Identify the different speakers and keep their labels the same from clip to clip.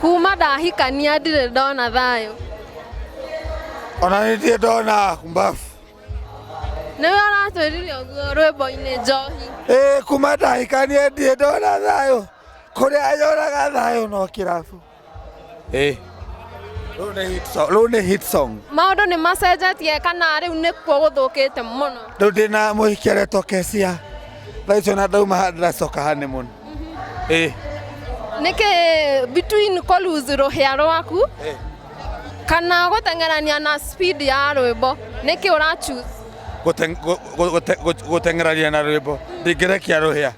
Speaker 1: Kuma ndahikania ndirĩ ndona thayũ.
Speaker 2: Ona nĩ ndirĩ ndona mbafu.
Speaker 1: Nĩwe ũratwĩrire ũguo rwĩmbo-inĩ njohi.
Speaker 2: Ĩĩ, kuma ndahikania ndirĩ ndona thayũ. Kũrĩa nyonaga thayũ no kĩrabu. Ĩĩ. Rũu nĩ hit song. Rũu nĩ hit song.
Speaker 1: Maũndũ nĩ macenjetie kana rĩu nĩkuo gũthũkĩte mũno?
Speaker 2: Rĩu ndĩna mũhiki aretwo Kesia. Thaa icio na ndauma haha ndĩracoka honeymoon. Ĩĩ.
Speaker 1: Nĩkĩ between kũ lose rũhĩa rwaku kana gũteng'erania na speed ya rwĩmbo, nĩkĩ ũra choose?
Speaker 2: Gũteng'erania na rwĩmbo. Ndingĩrekia rũhĩa.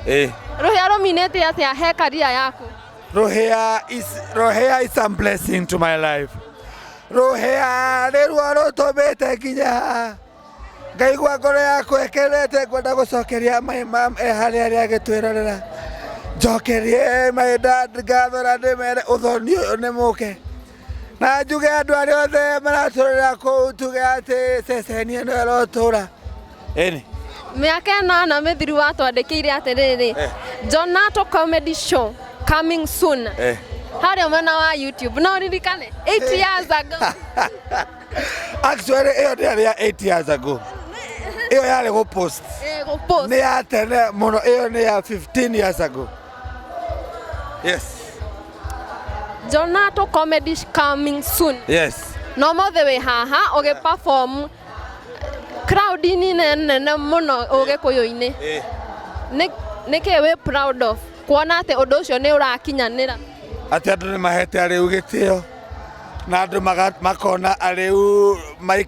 Speaker 2: Ĩĩ.
Speaker 1: Rũhĩa rũminĩte atĩa he career yaku?
Speaker 2: Rũhĩa is a blessing to my life. Rũhĩa nĩruo rũtũmĩte nginya haha. Ngaigua ngoro yakwa ĩkenete, ngwenda gũcokeria my mom e harĩa arĩa agĩtwĩrorera. Njokerie my dad ngatho na ndĩmere ũthoni ũyũ nĩ mũke. Na njuge andũ arĩa othe maratũrora kũu, tuge atĩ ceceni ĩno ĩrotũra. Ĩni.
Speaker 1: Mĩaka 8 mĩthiru watwandĩkĩire atĩrĩrĩ, "Jonato Comedy Show coming soon" harĩa mwena wa YouTube. No ũririkane 8 years ago?
Speaker 2: Actually, ĩyo ndĩarĩ ya 8 years ago. Ĩyo yarĩ gũpost.
Speaker 1: Gũpost.
Speaker 2: Nĩ ya tene mũno, ĩyo nĩ ya 15 years ago. Yes.
Speaker 1: Jonato Comedy coming soon.
Speaker 2: Yes.
Speaker 1: No mothe wĩ haha ũgĩ perform crowd-inĩ nene mũno ũgĩkũyũ-inĩ. Nĩkĩ wĩ proud of kuona atĩ ũndũ ũcio nĩ ũrakinyanĩra?
Speaker 2: Atĩ andũ nĩ mahete arĩu gĩtĩo na andũ makona arĩu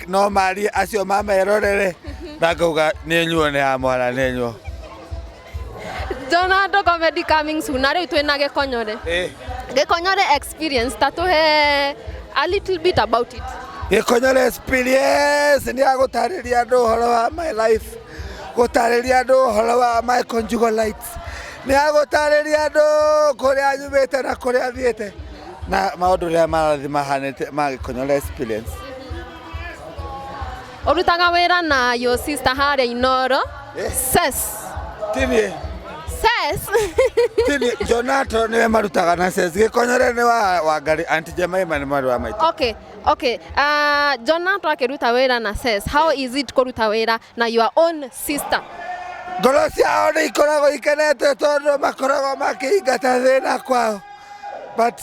Speaker 2: no marie acio mamerorere na ngauga nĩ nyuo nĩ ya mwara nĩ nyuo.
Speaker 1: Jonato Comedy coming soon, na rĩu twĩna Gĩkonyore. Gĩkonyore experience, ta tũhe a little bit about it.
Speaker 2: Gĩkonyore experience nĩ ya gũtarĩria andũ ũhoro wa my life, gũtarĩria andũ ũhoro wa my conjugal rights, nĩ ya gũtarĩria andũ kũrĩa nyumĩte na kũrĩa thiĩte na maũndũ ũrĩa marathiĩ mahanĩte ma Gĩkonyore experience.
Speaker 1: Ũrutaga wĩra na your sister harĩa Inoro. Ses.
Speaker 2: Tinie.
Speaker 1: Ses.
Speaker 2: Tini Jonato nĩwe marutaga na Ses. Gĩkonyore nĩ wa Wangari, Auntie Jemima nĩ mwarĩ wa maitũ.
Speaker 1: Okay. Jonato akĩruta wĩra na Ses, how is it kũruta wĩra na your own sister?
Speaker 2: Ngoro ciao nĩ ikoragwo ikenete tondũ makoragwo makĩingata thĩna kwao, but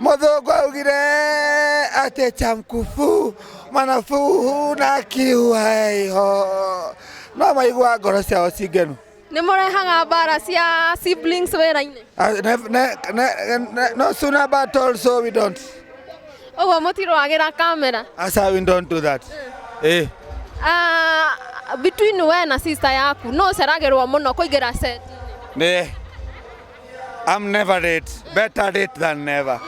Speaker 2: mũthũngũ augire atĩ cha mkufu manafuhu na kiuhaiho no maigua ngoro ciao cingenu.
Speaker 1: Nĩ mũrehaga mbara cia siblings wĩra-inĩ?
Speaker 2: Ah, ne, ne, ne, ne, no sooner, but also we don't.
Speaker 1: Ũguo mũtirũagĩra kamera?
Speaker 2: Asa, we don't do that.
Speaker 1: Between we na sister yaku, no ũceragĩrwo mũno kũingĩra set?
Speaker 2: Ne, I'm never late. Better late than never.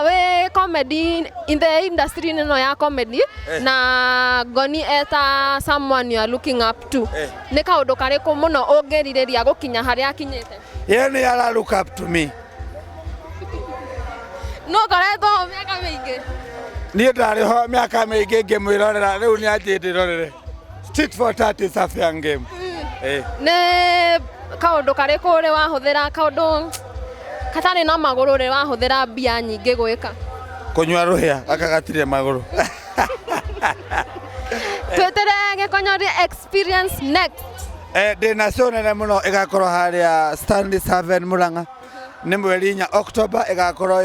Speaker 1: We comedy in the industry ĩno ya comedy na Ngoni eta someone you are looking up to, nĩ kaũndũ karĩkũ mũno ũngĩrirĩria gũkinya harĩa akinyĩte?
Speaker 2: Ye nĩ ara look up to me.
Speaker 1: No koretwo ho mĩaka mĩingĩ.
Speaker 2: Niĩ ndarĩ ho mĩaka mĩingĩ ngĩmwĩrorera, rĩu nĩ anjĩ ndĩrorere. Street for tat is a fair game.
Speaker 1: Nĩ kaũndũ karĩkũ ũrĩ wahũthĩra, kaũndũ katarĩ na magũrũ ũrĩ wahũthĩra mbia nyingĩ gwĩka?
Speaker 2: Kũnyua rũhĩa, gaka gatirĩ magũrũ.
Speaker 1: Twĩtĩre Gĩkonyori experience next.
Speaker 2: Ndĩna show nene mũno ĩgakorwo harĩa Stanley Seven Murang'a nĩ mweri 4 October, ĩgakorwo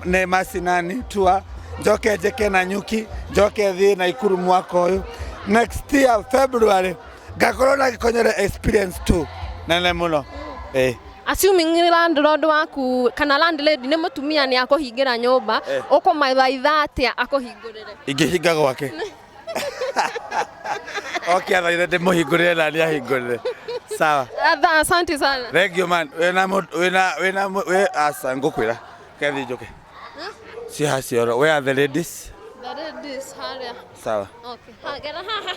Speaker 2: nĩ Masinani tour, njoke njĩke na Nyuki, njoke thiĩ Naikuru mwaka ũyũ. Next year February ngakorwo na Gĩkonyore experience 2 nene mũno.
Speaker 1: Assuming landlord waku kana landlady nĩ mũtumia, nĩ akũhingĩra nyũmba, ũkũmathaitha atĩa akũhingũrĩre?
Speaker 2: Ingĩhinga gwake oke athaithe ndĩmũhingũrĩre na nĩ ahingũrĩre, sawa.
Speaker 1: Asante sana.
Speaker 2: Thank you, man. Wĩna wĩna wĩna wĩ aca ngũkwĩra kethi njũke ciha cioro. Where are the ladies?
Speaker 1: The ladies harĩa.
Speaker 2: Sawa.
Speaker 1: Okay, ha, gera haha.